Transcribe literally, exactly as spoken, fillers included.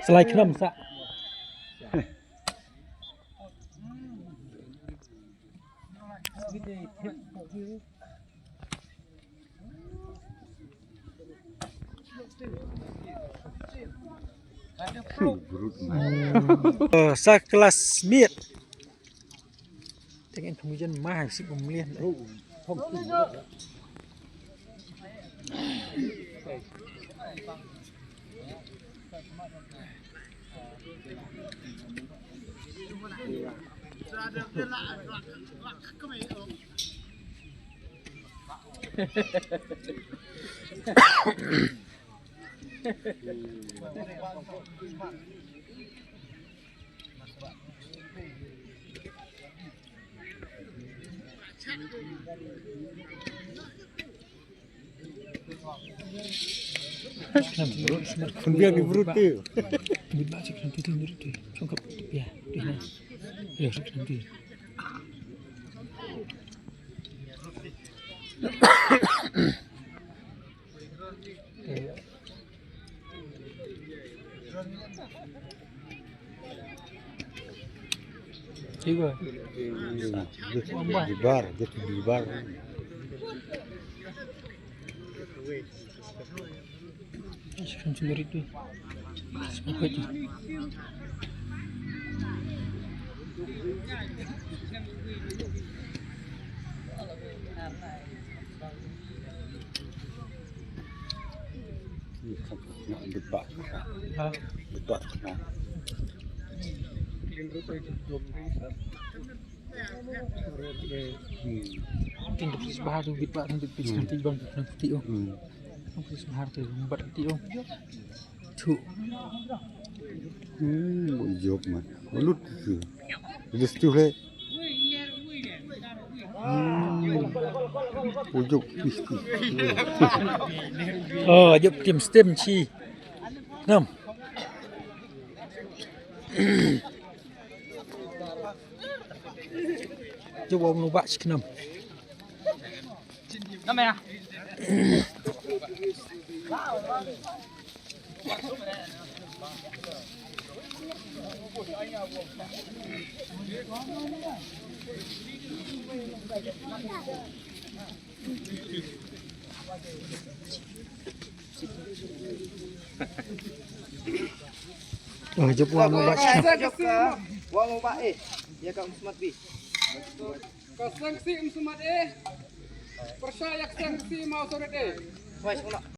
Slide khnam sa. Sa classmate. Tengin thong jen ma sip mlian. Khun biang ni brut tu. Bit ba sik nanti tu, nanti tu. Song kap tu ya. Tu ya. Ya, sik nanti. Dibar, dia tu dibar. Tin tu pis bahar tu bit ba tu pis nanti bang tu nanti oh. Tu pis bahar tu bat nanti oh. Thu. Hmm, ujok man. Ulut tu. Ulut tu le. Hmm. Ujok pis tu. Oh, ujok tim stem chi. Nam. Jawab nu bak siknam. Nama ya? Oh, jop wa mo ba. Wa mo ba eh. Ya ka Umsmat bi. Ka seng si Umsmat eh. Persa yak seng si mau soret eh. Wai sono.